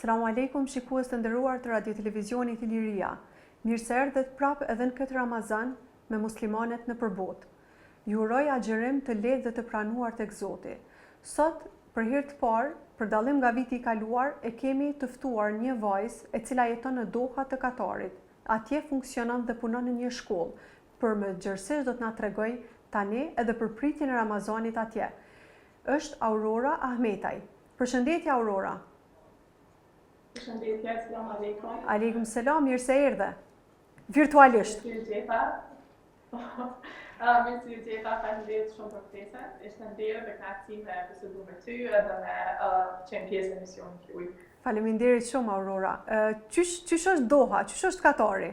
Selamu Alejkum shikues të nderuar të Radio Televizionit Iliria. Mirë se erdhët prapë edhe në këtë Ramazan me muslimanët nëpër botë. Ju uroj agjërim të lehtë dhe të pranuar tek Zoti. Sot, për herë të parë, për dallim nga viti i kaluar, e kemi të ftuar një vajzë e cila jeton në Doha të Katarit. Atje funksionon dhe punon në një shkollë, por më gjerësisht do të na tregojë tani edhe për pritjen e Ramazanit atje. Është Aurora Ahmetaj. Përshëndetje Aurora. Përshëndetje, selam alejkum. Alejkum selam, mirë se erdhe. Virtualisht. Mirë se ju gjeta. Mirë se ju gjeta, faleminderit shumë për ftesën. Ishte nder dhe kënaqësi me bisedu me ty edhe me qenë pjesë e emisionit tuaj. Faleminderit shumë Aurora. Qysh qysh është Doha, qysh është Katari?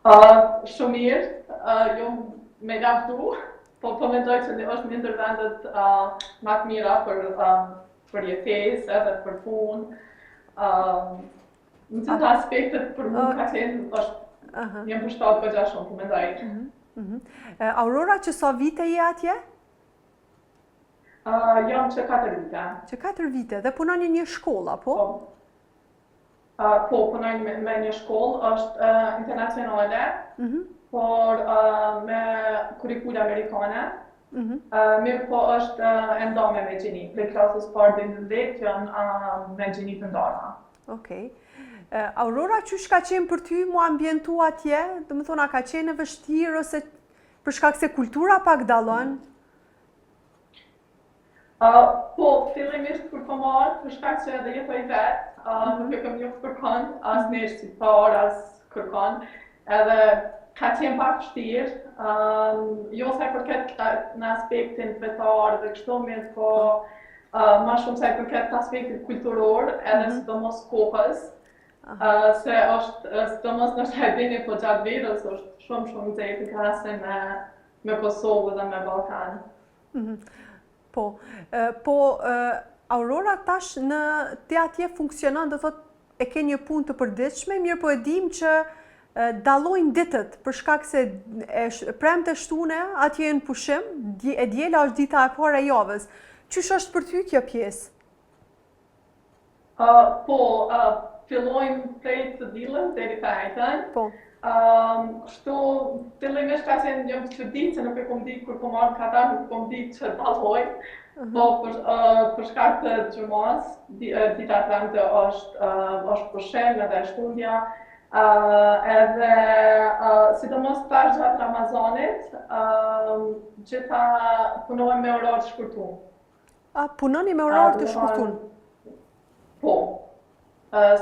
Uh, shumë mirë, uh, jo me lavdu, po po mendoj që është një ndër vendet uh, ma të mira për, um, për jetesë edhe për punë. Um, në të gjitha aspektet për mua ka qenë është uh -huh. jam përshtatë goxha shumë, po mendoj. Uh -huh. Uh -huh. Aurora, që sa vite je atje? Uh, jam që 4 vite. Që 4 vite, dhe punon në një shkollë, apo? Po. Po, punoj me, me një shkollë, është uh, internacionale, mm -hmm. por uh, me kurrikulë amerikane. Mm -hmm. uh, mirëpo është uh, e ndame me gjini, prej klasës parë deri në 10 janë uh, me gjini të ndara. Okej. Okay. Uh, Aurora, qysh ka qenë për ty mu ambientu atje? Domethonë, a ka qenë e vështirë ose për shkak se kultura pak dallon? Mm -hmm. Uh, po, fillimisht kur kom ardhë, për shkak që edhe jetoj vetë, uh, mm -hmm. nuk e kom njohë kërkon, as një shqiptar, as kërkon, edhe ka qenë pak vështirë, um, jo sa i përket në aspektin fetar dhe kështu mirë, po uh, ma shumë sa i përket aspektit kulturor, edhe mm -hmm. sidomos kohës, uh, se është, sidomos ndoshta e dini, po gjatë verës është shumë shumë nxehtë në krahasim me, me Kosovë dhe me Ballkan. Mhm. Po, po Aurora tash në ti atje funksionon, do thot e ke një punë të përditshme, mirëpo e dim që dallojnë ditët për shkak se e premte shtune atje janë pushim, e diela është dita e parë e javës. Qysh është për ty kjo pjesë? Uh, po, uh, fillojmë prej të dielës deri të enjten. Po. Um, kështu, fillimisht ka qenë një çudi se nuk e kom ditë kur kom ardhë Katar, nuk kom ditë që dallojnë. Uh mhm. -huh. Po, për, uh, për shkak të xhumas, di, uh, dita e premte është, uh, është pushim edhe shtunja. Uh, edhe, uh, sidomos tash gjatë Ramazanit, uh, gjitha punojmë me orar të shkurtum. A, punoni me orar të shkurtun? Po.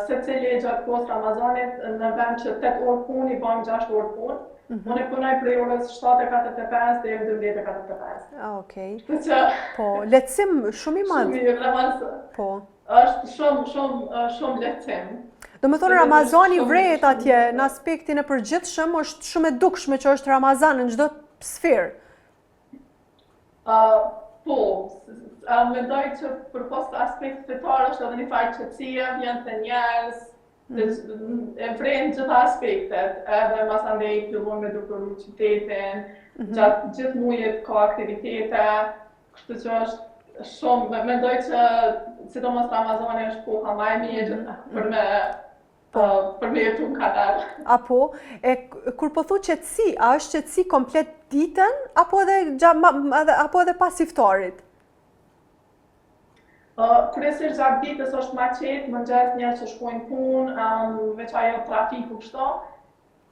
Secili gjatë kohës Ramazanit, në vend që 8 orë punë, i bajmë 6 orë punë. Mm -hmm. Unë punoj prej orës 7.45 deri në 12.45. A, okej. Okay. Që... Po, lehtësim shumë i madh. Shumë i Ramazan. Po. Është shumë, shumë, shumë lehtësim. Domethonë, Ramazani vrehet atje, në aspektin e përgjithshëm, është shumë e dukshme që është Ramazan në çdo sferë. Uh, po, uh, mendoj që përpos aspektit fetar është edhe një farë qetësie, vjen te njerëz, mm. e vren gjitha aspektet, edhe masandej fillojnë me dekoru qytetin, mm -hmm. gjatë gjithë mujit ka aktivitete, kështu që është shumë, mendoj që sidomos Ramazani është koha ma e mirë mm -hmm. për me Po, për me jetu në Katar. Apo, e kur po thu qetësi, a është qetësi komplet ditën, apo edhe, gja, ma, edhe, apo edhe pas iftarit? Uh, kryesisht gjatë ditës është ma qetë, mëngjes njerëz që shkojnë punë, um, veç ajo trafiku kështu.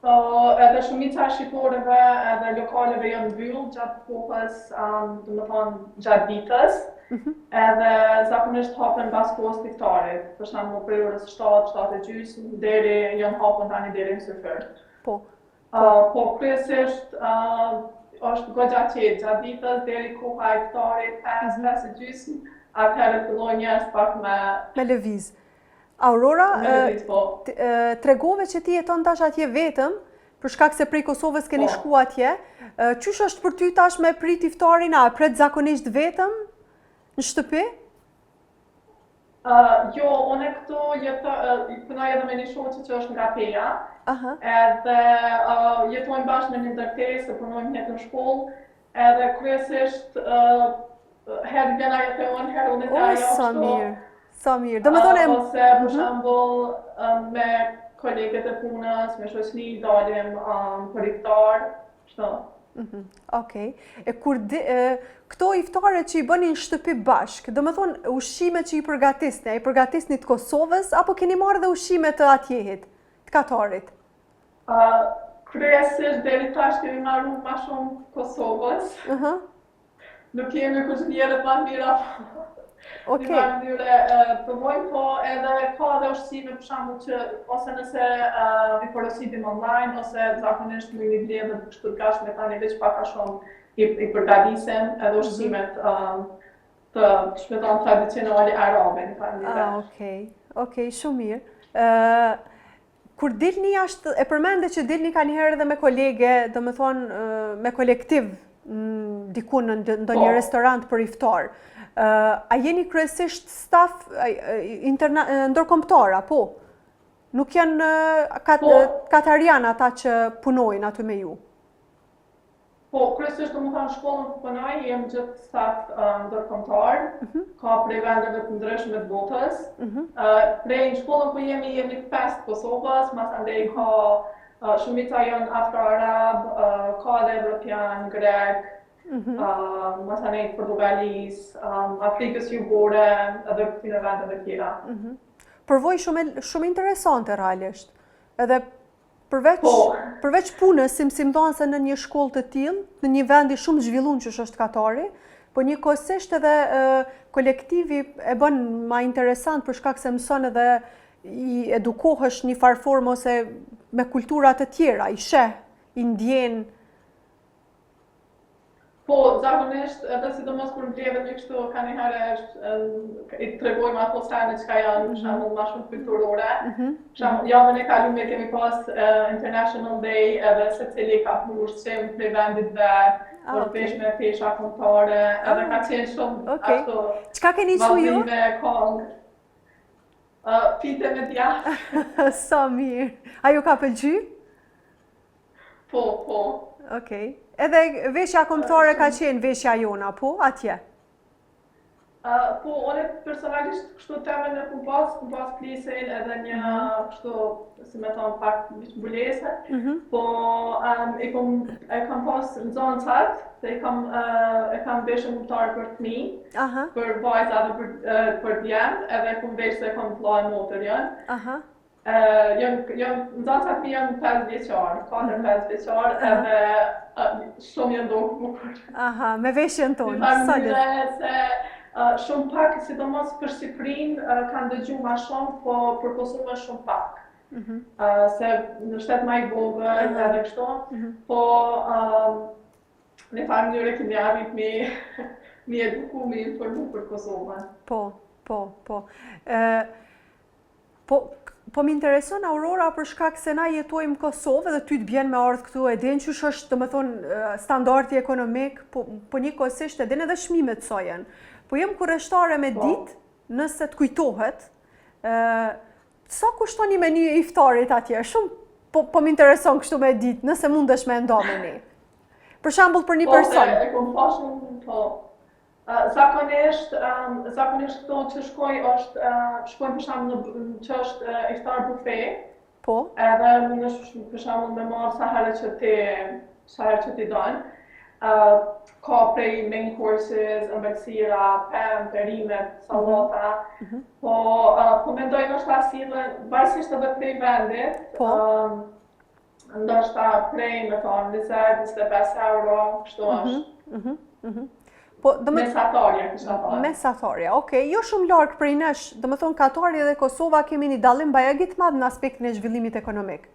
Uh, edhe shumica e shitoreve edhe lokaleve janë mbyllë gjatë kohës, um, domethonë gjatë ditës, mm -hmm. edhe zakonisht hapen pas kohës të iftarit, për shembull prej orës 7, 7 e gjysmë, deri janë hapun tani deri në syfyr. Po. Uh, po kryesisht uh, është goxha qetë gjatë ditës deri koha e iftarit, 5, mm -hmm. 5 e gjysmë, atëherë fillojnë njerëz pak me me lëviz. Aurora, po. tregove që ti jeton tash atje vetëm, për shkak se prej Kosovës keni po. shku atje, qysh është për ty tash me prit iftarin, a e pret zakonisht vetëm në shtëpi? Uh, jo, unë këtu jeto, uh, punoj edhe me një shoqe që është nga Peja, Aha. edhe uh, jetojmë bashkë në një ndërtesë, punojmë në të shkollë, edhe kryesisht uh, herë vjen ajo te unë, herë unë te ajo, sa mirë. Sa mirë. Domethonë... Uh, ose, për mhm. shembull, um, me kolegët e punës, me shoqni, dalim um, për iftar, kështu. Mhm, okej. E kur di, e, këto iftare që i bëni në shtëpi bashkë, domethonë, ushqime që i përgatisni, a i përgatisni të Kosovës, apo keni marrë dhe ushqime të atjehit, të Katarit? Uh, kryesisht deri tash kemi marrë ma shumë Kosovës. Uh -huh. Nuk jemi kuzhinierët ma të mira. Okej. Në farë mënyre provojmë, po edhe ka edhe ushqime për shembull që ose nëse uh, i porositim online ose zakonisht mujmë i ble edhe kështu të gatshme tani veç pak a shumë i, i përgatisim edhe mhm. ushqimet mm -hmm. uh, të shpëton tradicionale arabe në farë mënyre. Ah, okej. Okej, shumë mirë. Ë uh, Kur dilni jashtë, e përmende që dilni kanjëherë edhe me kolege, domethonë me kolektiv, diku në ndonjë po. restorant për iftar. A jeni kryesisht staf ndërkombëtar, apo? Nuk janë po. katarian ata që punojnë aty me ju? Po, kryesisht domethanë shkollën ku punoj, jem gjithë staf uh, ndërkombëtar, mm -hmm. ka prej vendeve të ndryshme të botës. Mm -hmm. uh, prej në shkollën ku jemi, jemi 5 të Kosovës, masandej ka uh, shumica janë afro-arab, uh, ka edhe evropian, grek, mm -hmm. uh, masandej të Portugalisë, um, Afrikës Jugore, edhe këtyre vendeve tjera. Mm -hmm. Përvojë shumë, shumë interesante realisht. Edhe Përveç, po. përveç punës si mësimdhënëse në një shkollë të tillë, në një vend shumë të zhvilluar që është Katari, po njëkohësisht edhe e, kolektivi e bën ma interesant për shkak se mëson edhe i edukohesh një farë formë ose me kultura të tjera, i sheh, i ndjen, Po, zakonisht, edhe sidomos kur mbledhemi kështu, kanjëherë është, i tregojmë ato sene çka janë, për mhm. shembull, ma shumë kulturore. Mm -hmm. Shembull, javën e kalume kemi pas uh, International Day, edhe secili ka pru ushqim prej vendit vet, ah, por okay. me tesha kombëtare, edhe ah, ka qenë shumë okay. ashtu. Çka keni çu ju? Me kongë. Uh, pite me djathë. Sa mirë. A ju ka pëlqy? Po, po. Okej. Edhe veshja kombëtare ka qenë veshja jona, po, atje? Uh, po, unë personalisht kështu temën e kum pas, kum pas plisin edhe një mhm. kështu, si me thonë, pak mbulese, mm -hmm. po um, i kom, e kam pas nxënësat, dhe i kam, uh, e kam veshën kombëtare për fmi, Aha. për vajza dhe për, uh, për djem, edhe kom veshë se kom vlla e motër janë. Aha. Janë, janë, nxënësat mi janë 5 vjeçar, 4-5 vjeçar, edhe shumë janë dokë bukur. Aha, me veshjen tonë, sa Se shumë pak, sidomos për Shqipërinë, kanë dëgju ma shumë, po për Kosovën shumë pak. Mm -hmm. se në shtet ma i vogël, edhe kështu, mm -hmm. po në farë mënyre kemi arrit me, me eduku, me informu për Kosovën. Po, po, po. E, Po, po më intereson Aurora për shkak se na jetojmë në Kosovë dhe ty të bjen me ardhë këtu, e din qysh është, domethonë, standardi ekonomik, po, po njëkohësisht e din edhe çmimet sa janë. Po jam kureshtare me po. ditë, nëse të kujtohet, ë sa kushton një meny i iftarit atje? Shumë po, po më intereson kështu me ditë, nëse mundesh me nda me ne. Për shembull për një po, person. Po, e kom pas shumë, po. Zakonisht, zakonisht këto që shkoj është, shkojmë për shembull në që është iftar bufe. Po. Edhe mundesh për shembull me marr sa herë që ti sa herë që ti don. Uh, ka prej main courses, ëmbëlsira, pemë, perime, sallata. Mm -hmm. Po, uh, po mendoj ndoshta sillen, varësisht edhe prej vendit. Po. Uh, ndoshta prej, me thonë, 20, 25 euro, kështu mhm, është. Mm -hmm, mm -hmm. Po, do me... Mesatarja, kisha thonë. Mesatarja, okej. Okay. Jo shumë larg prej nesh, domethonë, Katari dhe Kosova kemi një dallim bajagi të madh në aspektin e zhvillimit ekonomik.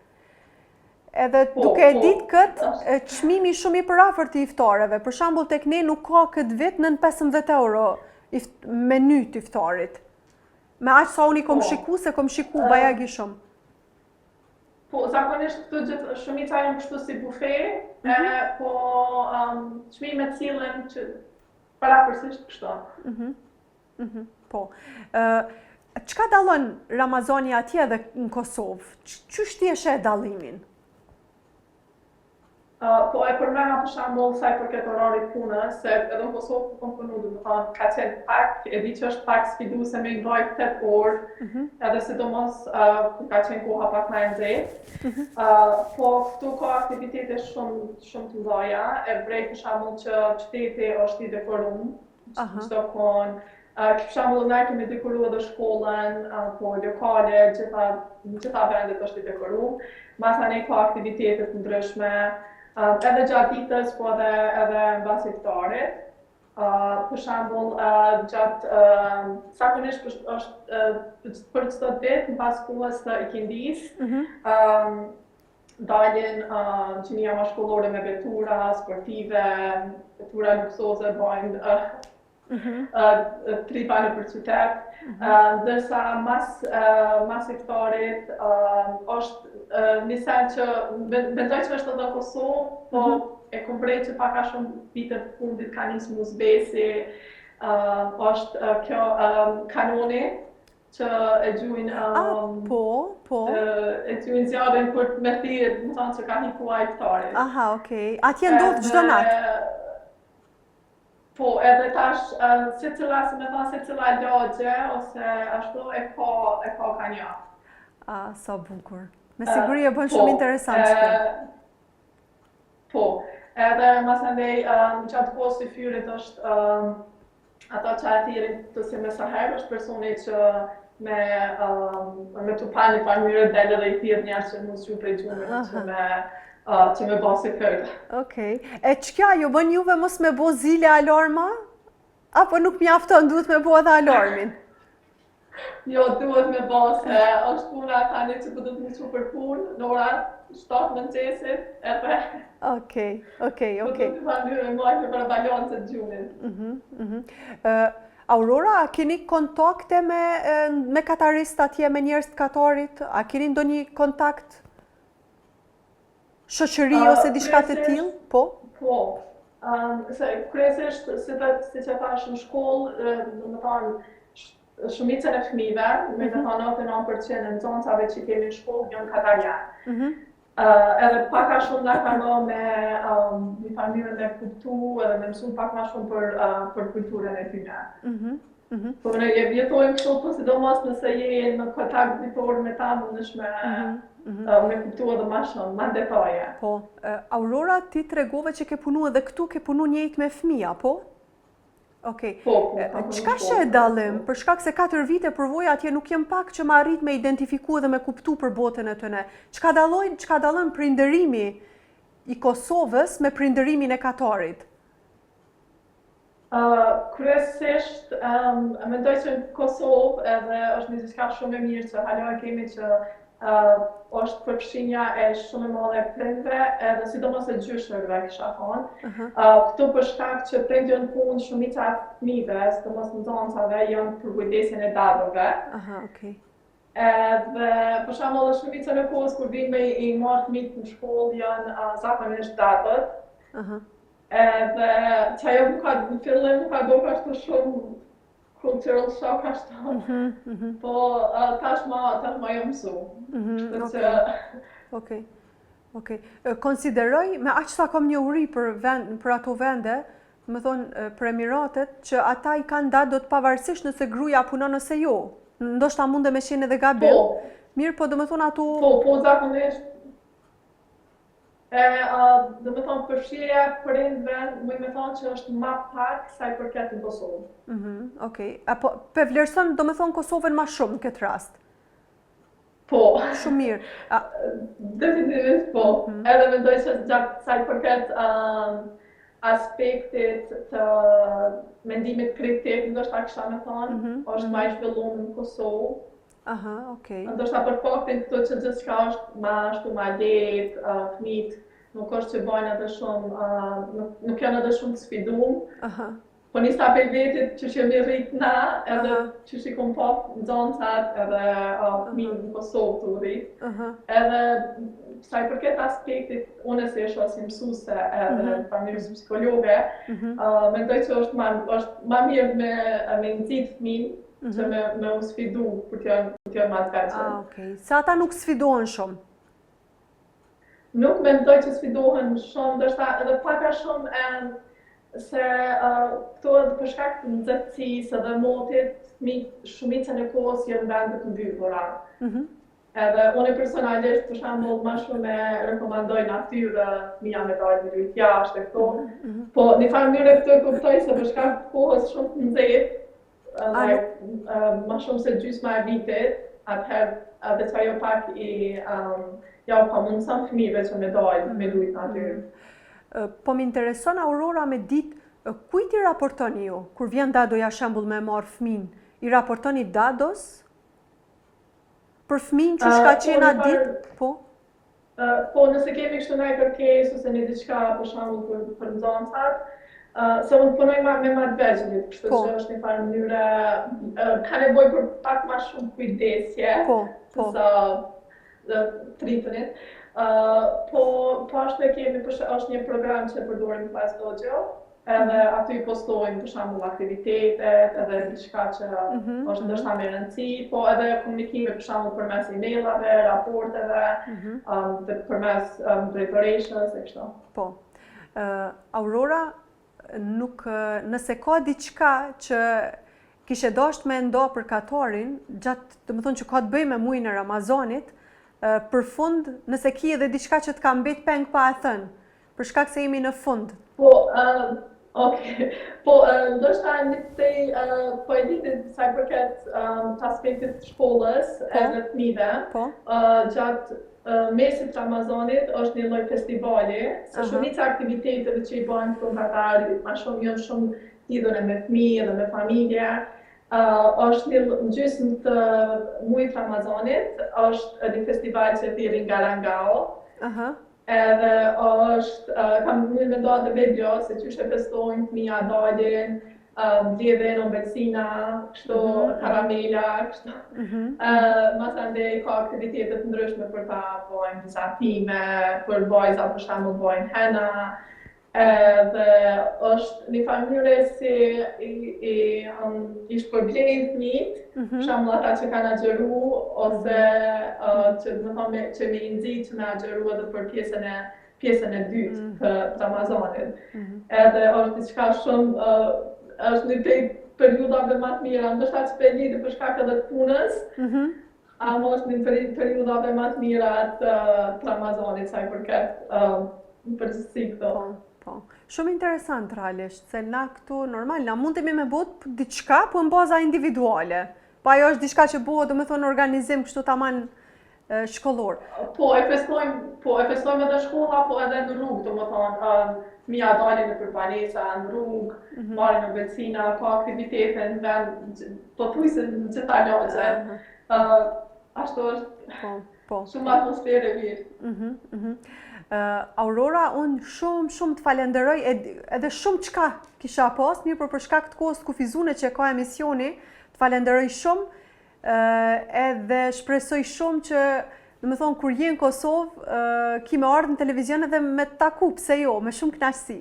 Edhe po, duke e po, ditë këtë, çmimi shumë i përafërt i iftareve. Për shembull, tek ne nuk ka këtë vit nën 15 euro meny të iftarit. Me aq sa unë i kom po. shiku, se kom shiku bajagi shumë. Po, zakonisht këto gjithë shumica janë kështu si bufe, mm -hmm. e, po um, çmimet sillen që parafërsisht kështu. Mm -hmm. Mm -hmm. Po. Ë çka dallon Ramazani atje dhe në Kosovë? Qysh ti e sheh dallimin? Uh, po e përmena për shembull sa i përket orarit punës, se edhe në Kosovë ku kom punu, do të thonë, ka qenë pak, e di që është pak sfiduese me i mbajt 8 orë, mm -hmm. edhe sidomos uh, kur ka qenë koha pak më e nxehtë. Mm -hmm. uh, po këtu ka aktivitete shumë shumë të mëdha, e vrej për shembull që qyteti është i dekorum, çdo kohë. Për shembull ne kemi dekoru edhe shkollën, po lokale, gjitha, në gjitha vendet është i dekoru. Masanej ka aktivitete të ndryshme, edhe gjatë ditës, po edhe, edhe mbas iftarit. Për shembull, gjatë, zakonisht është për çdo ditë, mbas kohës së ikindisë, mm -hmm. dalin uh, gjinia mashkullore me vetura sportive, vetura luksoze bajnë uh, mm -hmm. uh, tripa nëpër qytet, mm -hmm. uh, ndërsa mas, uh, mas iftarit uh, është uh, një sen që mendoj që është edhe në Kosovë, po mm -hmm. e kom vrejt që pak a shumë vitet e fundit ka nisë m'u zbeh si, uh, është uh, kjo um, kanoni, që e gjujnë ah, um, po, po. e gjujnë zjarrin për me thirrë, me thonë që ka hi koha e iftarit. Aha, okej. Okay. Atje ndodh çdo natë? Po, edhe tash, secila, si me thonë, secila lagje, ose ashtu, e ka, e ka ka një. Ah, sa bukur. Me siguri e bën po, shumë interesant që kjo. Po, edhe masandej, um, gjatë kohës së syfyrit është, um, Ata që e thirrin të si mesaher, është personi që me, um, me tupan një farë mënyre del edhe i thirr njerëz që m'u zgju prej gjumit, që me, uh, që me bo syfyr. Okej. E qekjo ju bën juve mos me bo zile alarma? Apo nuk mjafton, duhet me bo edhe alarmin? Jo, duhet me bo se është puna tani që po duhet m'u çu për punë, në ora 7 mëngjesit, edhe... Okej, okej, okej. Po duhet të tani me majtë për balancë të gjumit. Mhm, mhm. Aurora, a keni kontakte me, me katarist atje, me njerëz të Katarit? A keni ndonjë kontakt shoqëri ose diçka të tillë? Po? Po. Um, se kryesisht, si të, siç e thashë në shkollë, domethonë, shumicën e fëmijëve, me mhm. thonë 99% e nxënësave që kemi në shkollë janë katarian. Mm -hmm. uh, edhe pak a shumë na ka me me um, një farë mënyre me kuptu edhe me mësu pak ma shumë për, uh, për kulturën e tyne. Mm -hmm. Mm -hmm. Po ne jetojmë kështu, po sidomos nëse je në kontakt ditor me ta, mundesh me, mm -hmm. me kuptu edhe ma shumë, ma në detaje. Po, Aurora, ti tregove që ke punu edhe këtu, ke punu njëjtë me fëmija, po? Okej. Po, po, po, Çka sheh dallim? Për shkak se 4 vite përvoja atje nuk janë pak që me arrit me identifiku edhe me kuptu për botën e tyne. Çka dallojnë, çka dallon prindërimi i Kosovës me prindërimin e Katarit? Uh, kryesisht, um, mendoj që në Kosovë edhe është një diçka shumë e mirë që hala e kemi që uh, është përfshirja e shumë e madhe e prindve edhe sidomos e gjyshërve, kisha thonë. Uh -huh. uh, këtu për shkak që prindët janë punë, shumica e fëmijëve, sidomos nxënësave, janë për kujdesjen e dadove. Aha, okay. Edhe, për shembull, edhe shumicën e kohës kur vijnë me i marrë fëmijët në shkollë janë uh, zakonisht dadët. Uh -huh. Edhe qajo m'u ka, në fillim m'u ka dok ashtu shumë cultural shock ashtu. Mm -hmm, mm -hmm. Po uh, tashma tashma jam mësu. Mm -hmm, okay. Që... Okej. Okej. Konsideroj me aq sa kam njohuri për vend, për ato vende, domethonë për Emiratet, që ata i kanë dadot pavarësisht nëse gruaja punon ose jo. Ndoshta munde me qenë edhe gabim. Po. Mirë, po domethonë ato Po, po zakonisht E, domethonë, përfshirja e prindve, muj me thonë që është ma pak sa i përket në Kosovë. Mm -hmm, Okej. Okay. Apo, pe vlerëson, domethonë, Kosovën ma shumë në këtë rast? Po. Shumë mirë. A... Definitivisht po. Mm -hmm. Edhe mendoj që gjatë sa i përket um, aspektit të mendimit kritik, ndoshta kisha me thonë, mm -hmm. është ma i zhvillum në Kosovë. Aha, okej. Okay. Ndoshta për faktin këtu që gjithçka është ma ashtu ma lehtë, uh, fëmijët nuk është që bajnë edhe shumë, uh, nuk, nuk janë edhe shumë të sfidum. Aha. Po nisa prej vetit qysh jemi rrit na, edhe uh -huh. qysh i kom pa nxënësat edhe uh, fëmijët në Kosovë tu u rrit. Uh -huh. Edhe sa i përket aspektit, unë si e shoh si mësuese edhe uh -huh. pa si psikologe, uh -huh. uh, mendoj që është ma, është ma mirë me, me nxit fëmijën Mm -hmm. Që me, me u sfidu kur të janë, kur të janë ma të vegjël. Ah, okay. Se ata nuk sfidohen shumë? Nuk mendoj që sfidohen shumë, ndoshta edhe pak a shumë e, se uh, këto edhe për shkak të nxehtësisë edhe motit, fëmijët shumicën e kohës janë në vende të mbyllura. Mm -hmm. Edhe unë personalisht, për shembull, ma shumë e rekomandoj natyrën, fëmija me dalë me lujt jashtë e këto. Mm -hmm. Po, një farë mënyre këto e kuptoj se për shkak të kohës shumë të nxehtë, like, ma shumë se gjysma e vitit, atëherë edhe që ajo pak i um, ja u pamundëson fëmijëve që me dalë me lujt në natyrë. Mm. Po më intereson Aurora me ditë, kujt i raportoni ju? Kur vjen dadoja shembull me marrë fëmin, i raportoni dados? Për fëmin që shka qenë atë ditë? Po? Po, nëse kemi kështu ndonjë kërkesë ose një diçka për shembull për, për nxënësat, uh, se unë punoj ma, me ma të vegjëlit, kështu po. që është një farë mënyre, uh, ka nevojë për pak ma shumë kujdesje, po, po. se sa të rritunit. Uh, po, po ashtu e kemi, për, është një program që përdorim Class Dojo, Edhe aty i postojmë për shembull aktivitetet, edhe diçka që mm -hmm. është ndoshta me rëndësi, po edhe komunikime për shembull përmes emailave, raporteve, mm -hmm. um, dhe përmes um, drejtoreshës e kështu. Po. Uh, Aurora, nuk nëse ka diçka që kishe dasht me nda për Katarin, gjatë, domethënë që ka të bëjë me mujin e Ramazanit, për fund, nëse ki edhe diçka që të ka mbet peng pa e thënë, Për shkak se jemi në fund. Po, uh, ok. Po, uh, ndoshta një të uh, po e diti sa i përket um, të aspektit të shkollës po. edhe fëmijëve. Po. Uh, gjatë uh, mesit të Ramazanit është një lloj festivali, se uh -huh. shumica e aktiviteteve që i bëjnë këtu në Katar, ma shumë janë shumë lidhur me fëmijë dhe me familje. Uh, është një në gjysmë të mujit Ramazanit, është një festival që e thirrin Garangao. Uh -huh. Edhe është, kam mujt me nda edhe video se qysh e festojnë fëmija dalin, mbledhin ëmbëlsina, kështu mm -hmm. karamela, kështu. Mm -hmm. uh, Masandej ka aktivitete të ndryshme për ta, bojnë vizatime, për vajza për shembull bojnë hena, edhe është një farë mënyre si i, i, um, i shpërblejnë fëmijët, mm -hmm. shembull ata që kanë agjëru, ose uh, që, domethonë, që me i nxit që me agjëru edhe për pjesën e pjesën e dytë mm -hmm. të, të Ramazanit. Mm -hmm. Edhe është diçka shumë, uh, është një prej periudhave më të mira, ndoshta që pe lidhi për shkak edhe të punës, mm -hmm. Ama është një prej periudhave më të mira të, të Ramazanit sa i përket uh, në përgjithësi këto. Po, po. Shumë interesant realisht, se na këtu normal, na mundemi me bo diçka, po në baza individuale. Po ajo është diçka që bëhet, domethonë organizim kështu taman shkollor. Po, e festojmë, po, e festojmë edhe shkolla, po edhe në rrugë, domethonë, uh, fëmija dalin nëpër banesa, në rrugë, mm -hmm. marrin ëmbëlsina, ka aktivitete në vend, pothuajse në gjitha lagjet. Uh, ashtu është po, po. shumë atmosferë e mirë. Mm -hmm, mm -hmm. Uh, Aurora, unë shumë, shumë të falenderoj edhe shumë çka kisha pas, mirëpo për shkak të kohës të kufizune që ka emisioni, të falenderoj shumë, uh, edhe shpresoj shumë që, domethonë, kur je në Kosovë, uh, ki me ardhë në televizion edhe me të taku, pse jo, me shumë knaqësi.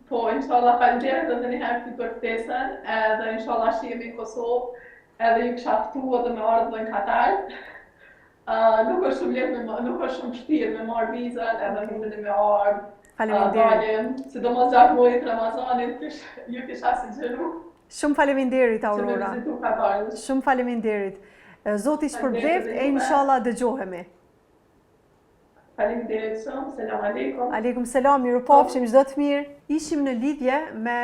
Po, inshallah, faleminderit edhe një herë ty për ftesën, edhe inshallah shihemi në Kosovë, edhe ju kisha ftu edhe me ardhë në Katar. Uh, nuk është shumë lehtë me nuk është shumë vështirë me marr vizën, edhe mundeni me ardhë. Faleminderit. Uh, sidomos gjatë muajit të Ramazanit, kish, ju kisha sugjeru. Shumë faleminderit Aurora. Shumë faleminderit. Zoti shpërbleft e inshallah dëgjohemi. Faleminderit shumë, selam aleikum. Aleikum selam, mirupafshim, çdo të mirë. Ishim në lidhje me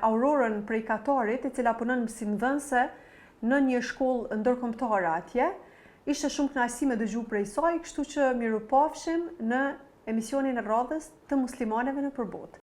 Aurorën prej Katarit, e cila punon mësimdhënëse në një shkollë ndërkombëtare atje. Ishte shumë kënaqësi me dëgju prej saj, kështu që mirupafshim në emisionin e radhës të muslimaneve nëpër botë.